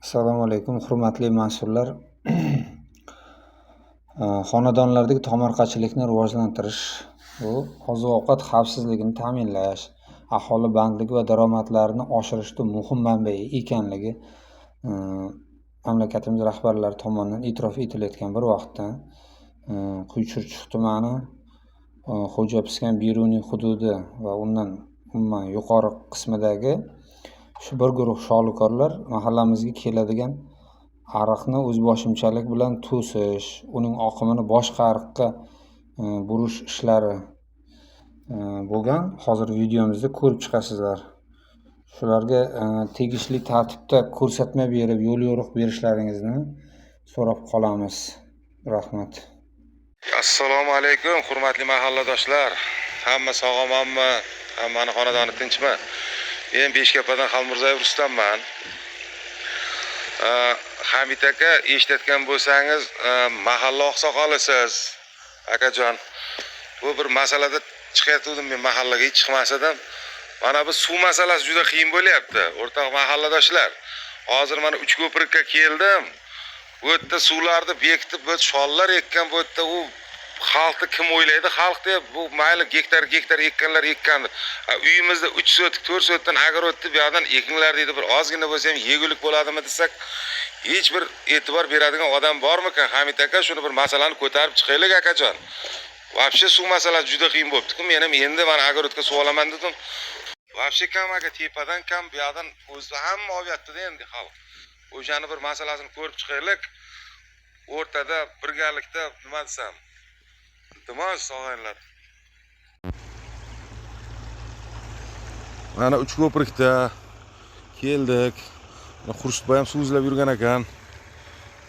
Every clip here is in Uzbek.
Assalomu alaykum, hurmatli mas'ullar. Xonadonlardagi tomorqachilikni rivojlantirish bu oziq-ovqat xavfsizligini ta'minlash, aholi bandligi va daromadlarini oshirishda muhim manba ekanligi mamlakatimiz rahbarlari tomonidan e'tirof etilayotgan bir vaqtda Quyi tumani, Xo'japiskan Beruniy hududi va undan umuman yuqori qismidagi shu bir guruh sholikorlar mahallamizga keladigan ariqni o'zboshimchalik bilan to'sish, uning oqimini boshqa ariqqa burish ishlari bo'lgan. Hozir videomizda ko'rib chiqasizlar. Shularga tegishli tartibda ko'rsatma berib, yo'l yo'riq berishlaringizni so'rab qolamiz. Rahmat. Assalomu alaykum, hurmatli mahalladoshlar. Hamma sog' omonmi? Hammani xonadoni tinchmi? Men Beshkapadan Xalmurzayev Rustamman. Hamid aka, eshitayotgan bo'lsangiz, mahalla oqsoqolisiz, akajon. Bu bir masalada chiqayotgandim men mahallaga, hech chiqmas edim. Mana bu suv masalasi juda qiyin bo'lyapti, o'rtoq mahalladoshlar. Hozir mana Uchko'prikka keldim. Bu yerda suvlarni bekitib, bu shollar ekkan, bu yerda u xalqni kim o'ylaydi? Xalq deb bu mayli gektar gektar ekkanlar ekkandir. Uyimizda 3 sotik, 4 sotdan огородni bu yoqdan ekinglar deydi. Bir ozgina bo'lsa ham yegulik bo'ladimi desak, hech bir e'tibor beradigan odam bormikan? Hamid aka, shuni bir masalani ko'tarib chiqaylik akajon. Вообще suv masalasi juda qiyin bo'pti-ku. Men ham endi mana огородga suv olaman dedim. Вообще kam aka, tepadan kam, bu yoqdan o'zi hamma olyapti-da endi xalq. O'shani bir masalasini ko'rib chiqaylik. O'rtada birgalikda nima desam. Iltimos, og'aynilar. Mana Uchko'prikda keldik. Xurshidboy ham suv izlab yurgan ekan.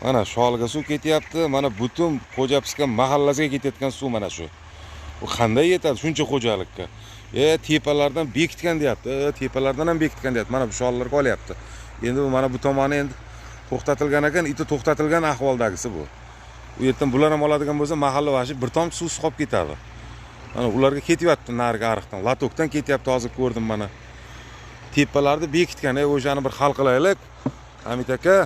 Mana sholiga suv ketyapti. Mana butun Xo'japiskan mahallasiga ketayotgan suv mana shu. Bu qanday yetadi shuncha xo'jalikka? Tepalardan bekitgan deyapti. Tepalardan ham bekitgan deyapti. Mana bu shollarga olyapti. Endi bu mana bu tomoni endi to'xtatilgan ekan, iti to'xtatilgan ahvoldagisi bu. U yerdan bular ham oladigan bo'lsa, mahalla vashi bir tomchi suvsiz qolib ketadi. Mana ularga ketyapti narigi ariqdan, latokdan ketyapti, hozir ko'rdim mana. Tepalarni bekitgan, o'shani bir hal qilaylik. Hamid aka.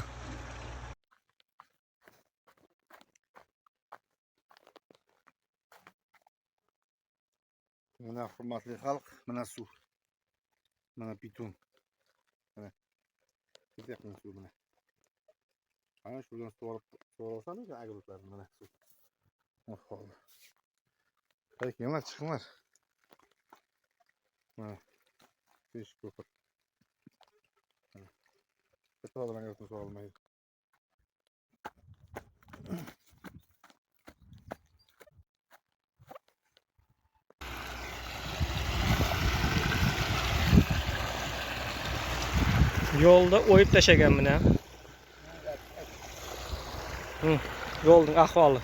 Mana hurmatli xalq, mana suv. Mana piton. Mana ketyapti suv mana. Mana shundan suv olib, suv olsam ekan agrodlarni mana suv. Ahvol. Kelinglar, chiqinglar. Mana besh ko'pir. Mana. Bitta odam agrodni suv olmaydi. Yo'lda o'yib tashlagan buni. Yo'lning ahvoli.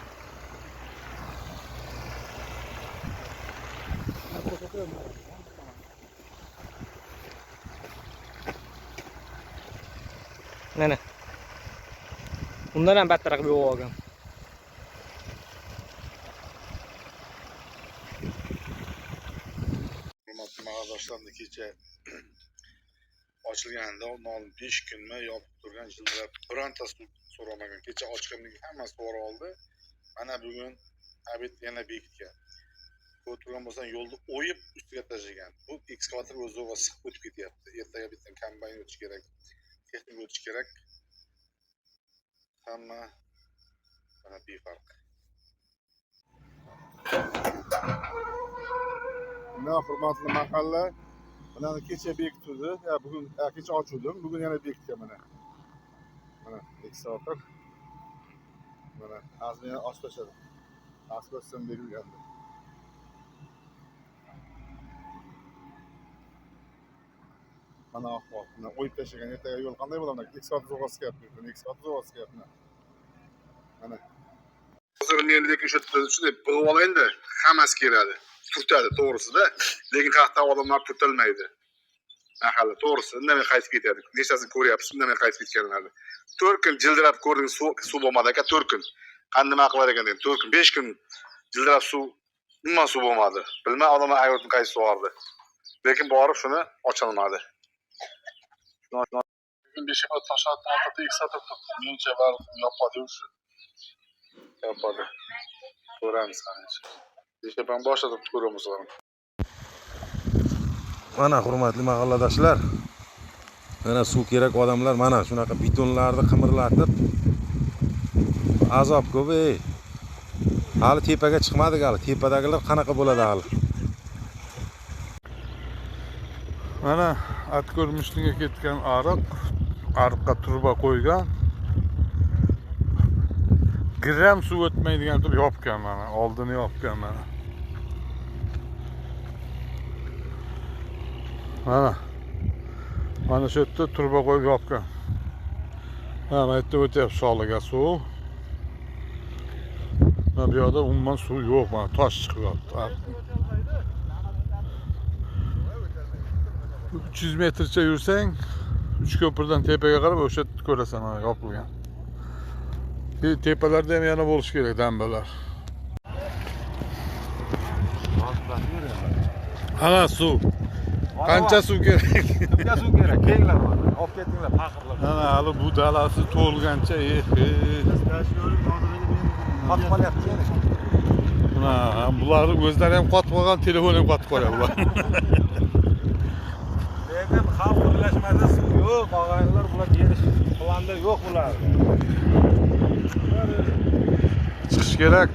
Mana. Undan ham battar qilib yo'q olgan. Hurmatli mahalladoshlarni kecha ochilganda oldin 5 kunmi yopib turgan jildirab bironta suv so'ramagan. Kecha ochgandan keyin hammasi to'g'ri oldi. Mana bugun obed yana bekitgan. Ko'rib turgan bo'lsang, yo'lni o'yib ustiga tashlagan. Bu ekskavator o'zi zo'rg'a siqib o'tib ketyapti. Ertaga bitta kombayn o'tish kerak, texnika o'tish kerak. Hamma mana befarq. Mana hurmatli mahalla, mana kecha bekitdi, ya bugun kecha ochildim, bugun yana bekitgan mana. Mana ekskavator. Mana hozir yana ochib tashladi. Ochib tashlab berilgandi. Mana ahvol. Mana o'yib tashlagan. Ertaga yo'l qanday bo'ladi? Ekskavator zo'rg'a siqyapti, ekskavator zo'rg'a siqyapti. Mana. Hozir men lekin shu shunday bug'ib olayinda, hammasi keladi. Turtadi to'g'risida, lekin qayerda odamlar turtilmaydi. Mahalla to'g'risi indamay qaytib ketadi. Nechtasini ko'ryapsiz, indamay qaytib ketganlarni. 4 kun jildirab ko'rding, suv bo'lmadi aka, 4 kun. Qani nima qilar ekan dedim. 4 kun, 5 kun jildirab suv, umuman suv bo'lmadi. Bilmay odamlar ayolni qaysi suvardi. Lekin borib shuni ocholmadi. Lekin Beshepa Toshootni ortida ekskator turibdi. Menimcha balkim yopadi o'sha. Yopadi. Ko'ramiz qancha. Beshepani boshida turibdi, ko'ramiz. Mana hurmatli mahalladoshlar, mana suv kerak odamlar mana shunaqa betonlarni qimirlatib azob ko'p ey. Hali tepaga chiqmadik hali. Tepadagilar qanaqa bo'ladi hali? Mana at ko'rmishliga ketgan ariq, ariqqa turba qo'ygan. Gram suv o'tmaydigan turib yopgan mana, oldini yopgan mana. Mana. Mana shu yerda turba qo'yib yopgan. Ha, mana yerda o'tyapti sholiga suv. Mana bu yoqda umuman suv yo'q, mana tosh chiqib yotdi. 300 metrcha yursang, Uchko'pirdan tepaga qarab o'sha yerda ko'rasan mana yopilgan. Tepalarda ham yana bo'lishi kerak dambalar. Ana suv. Qancha suv kerak? Kimga suv kerak? Kelinglar mana. Olib ketinglar paxirlar. Ana hali bu dalasi to'lgancha, Qotib qolyapti. Mana bularni o'zlari ham qotib qolgan, telefon ham qotib qolyapti bular. Lekin xalq birlashmasa suv yo'q, og'aynilar bular berish planda yo'q bular. Chiqish kerak.